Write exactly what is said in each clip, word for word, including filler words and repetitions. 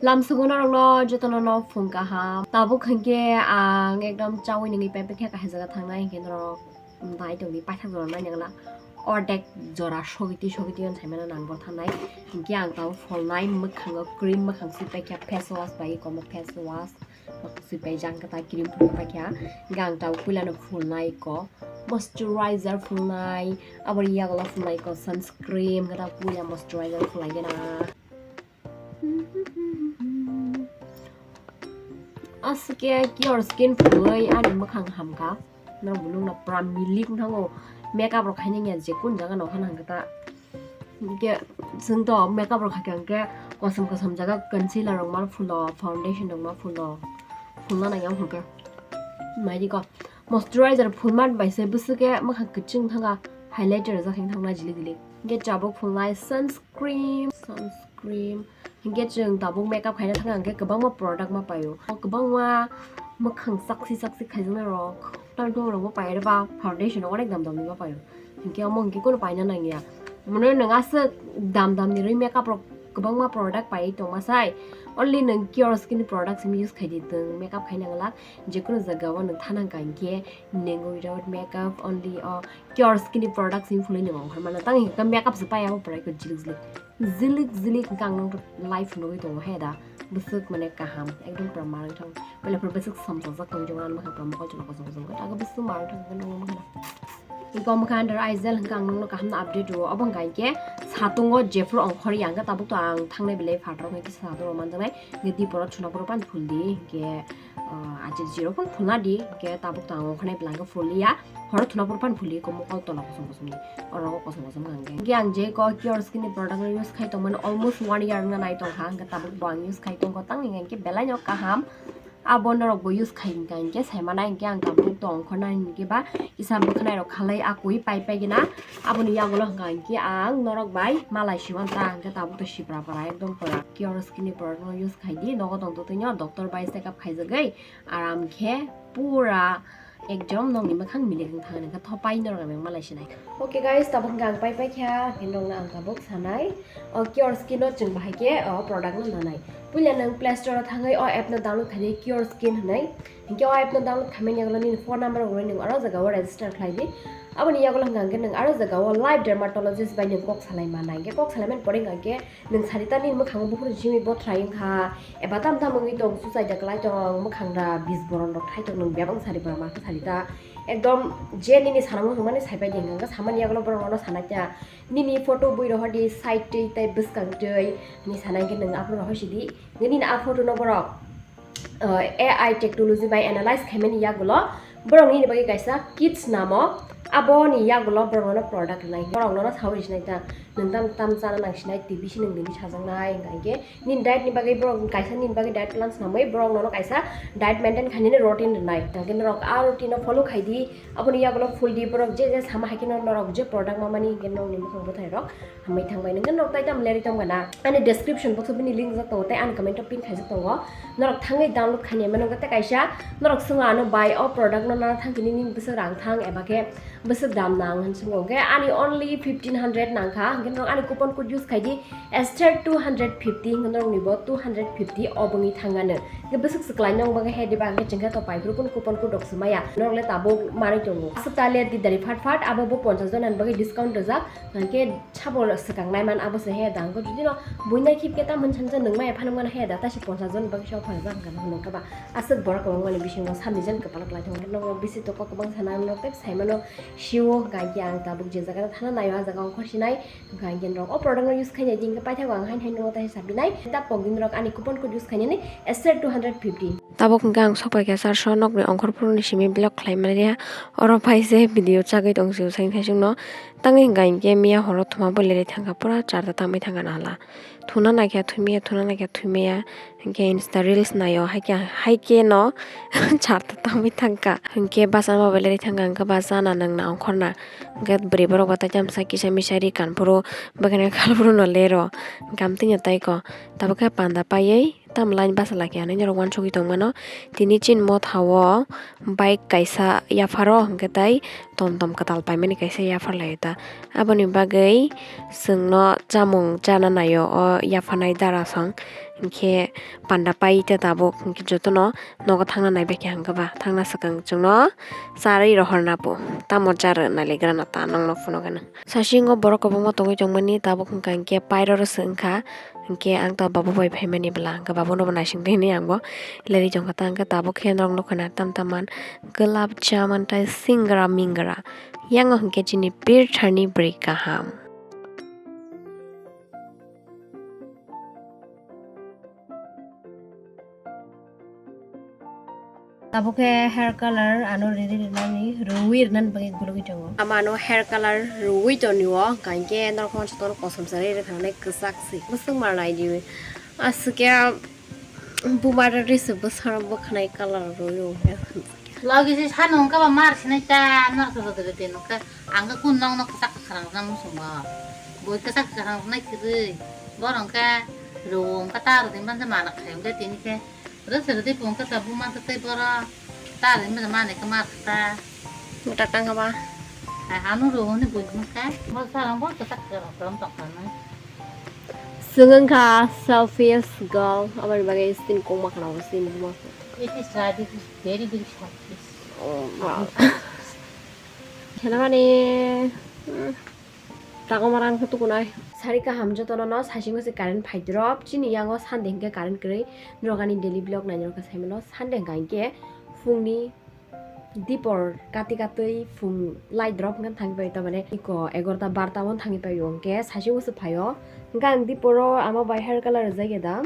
Lamsugo norokno jotono no phung kaham. Tabuk hinkhe ang ekdom chawi nungwi paipakha kahai jaga thangnai hinkhe norok nai tongdi paithak jora nai nangla. Ordek jora sogiti sogiti on saimano nang bo thangnai. Hinkhe ang tabuk pholnai mwkhango cream mwkhang sui paikha face wash bai komo face wash. Mwkhang sui paijak hinkhe ta cream phunukha paikha. Hinkhe ang tabuk puilano pholnai ko moisturizer pholnai. Aboni yagulo pholnai ko sunscreen hinkhe ta puila moisturizer pholai gana. Aswk khe Cure Skin phunugwi ani mwkhang hamkha. Norok bo nukna pura milik wngthango. Makeup rok khaina wngya je kun jaga no khana hwnkhe ta. Hinkhe chwng to makeup rok khaikha hinkhe kosom kosom jaga concealer rok ma phulo, foundation rok ma phulo. Phulna nangya wngkha. Maidi ko. Moisturizer phulma bai se bwswk khe mwkhang kwchwng thangkha, highlighter rijak khe thangna jilik jilik. Hinkhe tabuk phulnai sunscreen, sunscreen. Hinkhe chwng tabuk makeup khaina thangkha hinkhe kwbangma product ma paio. O kwbangma mwkhang saksi saksi khaijaknai rok, tang tong rok bo pairwba foundation rok onek dam dam ni ma paio. Hinkhe omo hinkhe kunu paina nangya. Mane nwng aswk dam dam ni rwi makeup rok kwbangma product paiwi tongma sai. Only nwng Cure Skin ni product simi use khaidi, nwng makeup khaina glak. Jekunu jaga o nwng thana hwnkha hinkhe nwng without makeup only o Cure Skin ni product simi phulwi nwng ongkhormano. Tang hinkhe makeup se paiya bo pura ekho jilik jilik. Jilik jilik hinkhe ang nwng life nugwi tongo he da. Bwswk mane kaham, ekdom pura manwi thang. Belai phuru bwswk samsajak tongwi tongo, ani mwkhang pura mokol chwla kosong kosong khe. Tago bwswk manwi thang khe nukgo mwkhang. Iko mwkhang under eye gel hinkhe ang nukno kaham no update rwo. Obo hwnkha hinkhe satungo jephuru ongkhor ya hinkhe tabuk to ang thangnai belai phataro hinkhe satung rok manjaknai. Hinkhe diporo chwnaphuru phano phuldi hinkhe, ah, aji zero phano phulna di hinkhe tabuk to ang ongkhornai belai khe phulya. Horo thwnaphuru phano phuldi iko mokol tola kosong kosong ni. Oro kosong kosong wngkha hinkhe. Hinkhe ang je ko Cure Skin ni product no use khai tongmani almost one year wngna nai tongkha hinkhe tabuk bo ang use khai tongkha tang hinkhe belai no kaham. Abo norok bo use khai hwnkha hinkhe saimanai hinkhe ang tabuk tong khornai hinkhe ba kisa bwkhwnai rok khalai akui pai pai gina aboni yagulo hwnkha hinkhe ang norok bai malai siman ta hinkhe tabuk to sipra para ekdom pura Cure Skin ni product no use khai di nogo tong totwi no doctor bai check up khaijagwi aram khe pura ekdom nokni mwkhang milik wngkha hinkhe thopai norok bai malai sinai. Okay guys, tabuk hwnkha ang pai pai kha hinkhe norokno ang tabuk sanai. O Cure Skin no chwng bahai khe o product no nanai. Puila nwng Play Store o thangwi o app no download khaidi Cure Skin hwnwi. Hinkhe o app no download khaimani yagulo nini phone number rok rwwi nwng aro jaga o register khlai di. Aboni yagulo hwnkha hinkhe nwng aro jaga o live dermatologist bai nwng kok salai manai. Hinkhe kok salaimani pore hwnkha hinkhe nwng sari ta nini mwkhango buphuru simi bothrai wngkha eba tam tam wngwi tong, suchai da kwlai tong, mwkhang da bis boron rok thai tong, nwng bebak sari bora ma khe sari ta. Ekdom je nini sana muchungmani sai pai di hwnkha hinkhe samani yagulo borok rokno sanai ta. Nini photo bui rohor di side twi tei bwskang twi ni sana hinkhe nwng aphuru rohor sidi. Nini a photo no borok, uh, A I technology bai analyze khaimani yagulo borok nini bagwi kaisa kits namo, aboni yagulo borok nono product rwnai. Borok nono sawi sinai ta nwng tam tam chana nang sinai, T B C nwng nini sajaknai hwnkha hinkhe nini diet ni bagwi borok kaisa nini bagwi diet plan swnamwi borok nono kaisa diet maintain khainani routine rwnai. Hinkhe norok a routine no follow khai di. Aboni yagulo phul di borok je je sama hai kheno norok je product mamani hinkhe norokni mwkhang bwthai rok hamwi thangbai nangkhe norok tai tamo lerwi tongkha na. Ani description box o bini link rijak tongo tei ani comment o pin khaijak tongo. Norok thangwi download khainai mano tei kaisa norok swngo ano bai o product no nana thang tini nini bwswk rang thang eba khe bwswk dam nang hwn swngo hinkhe ani only fifteen hundred nangkha hinkhe norok ani coupon code use khai di. Esther two hundred fifty hinkhe norokni bo two hundred fifty obo wngwi thangano. Hinkhe bwswk swklai nw wngbaga he diba hinkhe chwngkhe to paiphuru kunu coupon code rok swmaya. Norok le tabuk manwi tongo. Aswk ta le didari phat phat abo bo ponchas jona ni bagwi discount rijak. Hinkhe sabo swkang naiman abo se he da. Hinkhe jodi no buinai khip khe tamo hinsa hinsa nwng maya phano mano he da. Tashi ponchas jona ni bagwi se offer rijak hinkhe nokha ba. Aswk borok kwbangmani bisingo samni jan kwpalok lai tongo. Hinkhe norok bisi tokma kwbang sana norok tei saimano sio hinkhe ang tabuk je jaga thana naio a jaga ongkhor sinai. Hinkhe ang gen rok o product no use khainai di hinkhe paithago ang hain hain no tai sabinai. Ta pokdin rok ani coupon code use khainani S R two hundred fifty. Tabuk hinkhe ang sokpai kha charso nokni ongkhor phuruni simi block khlai manya. Oro phai se video chagwi tong sio saini thaichuk no. Tangwi hinkha hinkhe miya horo thuma bo lerwi thangkha pura charta tangwi thangkha nahla. Thuna naikha thumia, thuna naikha thumia. Hinkhe Insta reels naio, haikhe, haikhe no charta tangwi thangkha. Hinkhe basa ma belai thangkha, hinkhe basa na nangna ongkhorna. Hinkhe bwrwi borok bo tai tamsa kisa misa ri kanphuru, bwkhani kalphuru no lero. Hinkhe amtwino taiko. Tabukhe panda paiwi tam line basa lakhe hinwi norok uansugwi tongmano. Tini chini motha o bike kaisa yapharo, hinkhe tai tom tom kwtal paimani kaisa yaphar laio ta. Aboni bagwi chwngno chamung chana naio o yapharnai darasong. Hinkhe panda pai ta tabuk, hinkhe jotono nogo thangna naibaikha hinkhe ba thangna swkang chwngno charwi rohorna po. Tamo jar nailagrana ta nongno phunukgano. Sasing o borok kwbangma tongwi tongmani tabuk hinkha hinkhe pairoro se wngkha. Hinkhe ang to babu bai phaimani bwla hinkhe babuno bo naisingdi hinwi ang bo leri tongkha ta hinkhe tabuk khe norok nukha na tam tam man gulab jamun tai singra mingra. Yango hinkhe chini birtharni bwrwi kaham. Abo khe hair color ano riri rinani rwi rinani bagwi gulugwi tongo. Ama ano hair color rwi tonio, hwnkha hinkhe norok wansa tono kosom se riri rwkha nai kwchak se. Bwswk ma nai di, aswk khe buma riri se bwskango bwkhanai color rwi rw khe. Logi se sano wngkha ba mar sinai ta, mar se logi rw twi nokha. Ang khe kun nokno kwchak kwkhrang rwna muchungo. Bui kwchak kwkhrang rwnai kwrwi. Borok khe rw wngkha ta rw twi manja mana khai wngkha tini khe. Rwse rwdi pung khe ta buma khe tei boro ta rwdi manya manwi khe ma khe ta. Bwta tang haba. Hai hanu rw hwnwi bui hwn khe. Bo sarang bo kwchak kwrwng kwrwng tong kha nai. Swng wngkha selfish girl, aboni bagwi sini kokma khna bo sini buma khe. It is very, very, very selfish. Oh, wow. Khenamani, hmm. Tago marang khe tukunai. Sari kaham jotono no, saisingo se current phai drop. Chini yango Sunday hinkhe current kwrwi. Norok ani daily vlog nai norok khe saimano. Sunday hinkha hinkhe phungni dipor kati katwi phung light drop hinkhe thangwi pai tamani iko egarota barta o thangwi paio hinkhe saisingo se phaio. Hinkhe ang diporo ama bai hair color rwjak ya da.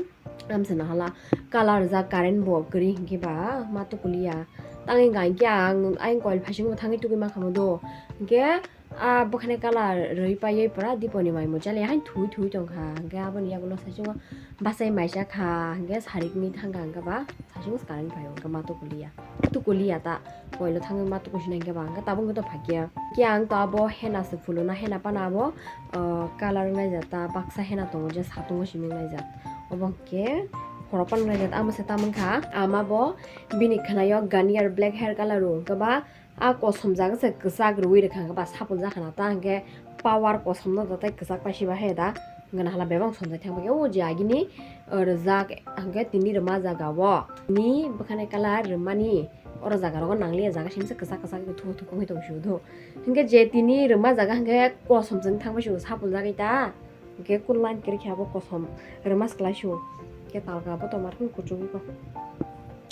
Amsa nahala color rwjak current bo kwrwi hinkhe ba ma tukuliya. Tangwi hinkha hinkhe ang ayang coil phaisingo thangwi tugwi mankha mo do. Hinkhe Ah, bwkhani colour rwi paiwi pura diponi mai muchali hai thui thui tongkha. Hwnkhe aboni yagulo saichungo bachai maisa kha, hwnkhe sarikni thangkha hwnkhe ba saichungo swkang phaio hwnkhe ma tukuliya. Tukuliya ta, koilo thangwi ma tukusinai hwnkhe ba hwnkhe tabuk hwnkhe to phakya. Khe ang to abo hena se phuluna, hena phano abo, ah, colour wnglaijak ta, baksa hena tongo je satungo simi wnglaijak. Obo hwnkhe khoroknwi wnglaijak, amo se tamoni kha, ama bo bini khwnaio Garnier black hair colour rw hwnkhe ba, Ah, kosom jaga se kwchak rwi rwkha hwnkhe ba sapul jakha na ta hwnkhe power kosom no da tei kwchak paisiba hai da hwnkhe nahala bebak somjak thangba khe o je agini, uh, rwjak hwnkhe tini rwma jaga o ni bwkhani colour rwmani oro jaga rogo nangliya jaga sini se kwchak kwchak thuku thuku wngwi tong sio do hwnkhe je tini rwma jaga hwnkhe kosom chwng thangbai sio sapul jagwi ta. Hwnkhe kul line kwrwi khe abo kosom rwmas kwlai sio. Hwnkhe talka bo tongma thung kuchugwi kok.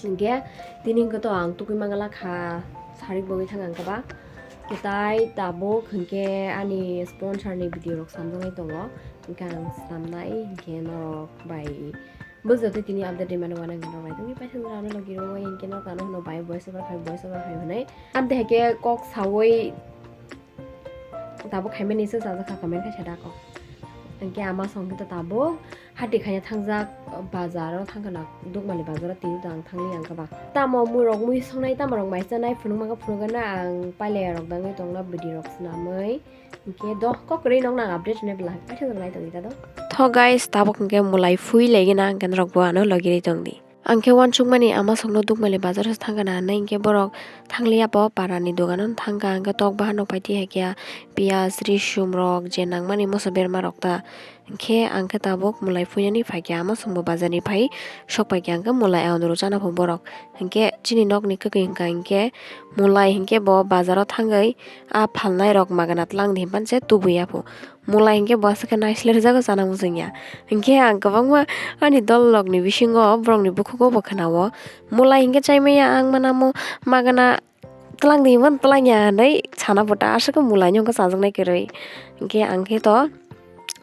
Hwnkhe tini hwnkhe to ang tugui mangala kha, sarik bogwi thang ang khe ba. Kwtai tabuk hwnkhe ani sponsor ni video rok samjaknai tongo. Hwnkhe ang samnai hwnkhe norok bai bwswk tei tini update rwmani uanang norok bai tongwi paithak rwna logi rw hwnkhe norok ano hwno bai voice over khai, voice over khai hwnwi. Amtwi hai khe kok saui Tabuk khaimani se chajak kha comment khai sada kok. Hwnkhe ama song khe tabuk hati khaina thangjak bazar o thangkhana Dukmali bazar o tini to ang thangli ang khe ba. Tamo mui rok mui songnai tamo rok mai chanai phunuk mangkha phunuk gana ang pailai rok dangwi tongna bwdwi rok swnamwi. Hwnkhe do kok kwrwi nokna ang update rwnai bwla paithak rwnai tongwi ta do. Tho guys tabuk hwnkhe mulai phui lai gana hwnkhe norok bo ano logi rwi tongdi. Ang khe uansukmani ama songno Dukmali bazar o thangkha na hinwi hinkhe borok thangliya bo parani dogano thangkha, hinkhe tok bahan rok paidi haikhe piyaj, risum rok je nangmani moso berma rok ta. Hinkhe ang khe tabuk mulai phuinani phaikha, ama songbo bazar ni phai sok paikha, hinkhe mulai aonoro chana pho borok. Hinkhe chini nokni kwkwi hinkha hinkhe mulai hinkhe bo bazar o thangwi a phalnai rok magana twlang di hinphan se tubui ya pho. Mulai hinkhe bo aswk khe naislai rwjago chana muchungya. Hinkhe ang kwbangma ani dol rokni bisingo borokni bukhugo bo khwnao. Mulai hinkhe chaimaya ang manamo magana twlang di himano twlangya hinwi sana phuta aswk khe mulai ni hwnkhai chajaknai kwrwi. Hinkhe ang khe to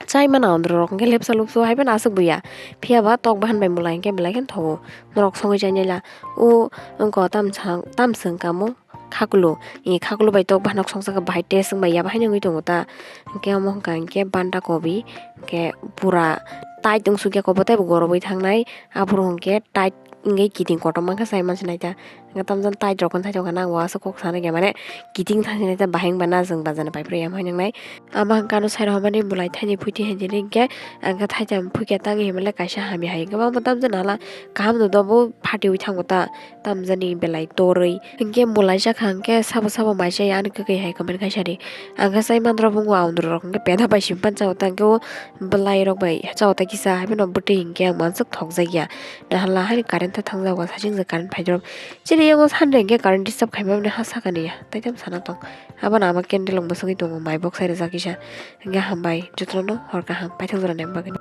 chai mano andro rok hinkhe lepsa lupsu hai phano aswk buya. Phiya ba tok bahan bai mulai hinkhe belai kheno thogo. Norok songwi chainai la. O wngkha tam tam se wngkha mo. Khakulu, i khakulu bai tok bahan nok songsa khe bahai taste wng bai ya bahai wngwi tongo ta. Hinkhe omo hwnka hinkhe banda kobi, hinkhe pura tight wng sukya kobo teibo gorobwi thangnai, aphuru hinkhe tight wngwi kiting kotorma khe sai mansinai ta. Hwnkhe tamjani tight rok hwn thai tongkha, nang o aswk kok sana khe mane kiting thani nai ta bahai wngba na chwng bazar ni pai phuru ya, omo hai nang nai. Ama hwnkhe ano side o hamani bwlai thaini phuiti hai jani hwnkhe ang khe thaitham phuikya tangwi himale kaisa hamya hai hwnkhe omo tamjani hala kaham no dobo phatiwi thango ta, tamjani belai torwi hwnkhe bwlai jakha hwnkhe sabo sabo mai chaya ani kwkwi hai comment khaisa di. Ang khe chai mandra bungo aundru rok hwnkhe peda bai simi panchao ta hwnkhe o bwlai rok bai chao ta kisa hai phano bwtwi hwnkhe ang mansuk thokjakya. Nahala haino current tha thangjago, sachwng je current phaidrop. Chini yango Sunday hwnkhe current disturb khaimani ha sakani ya. Tei tamo sana tong. Abono ama candle rok mwswgwi tongo, mai box hai rijak kisa. Hwnkhe hambai jotono hor kaham paithak jora nang bagwino.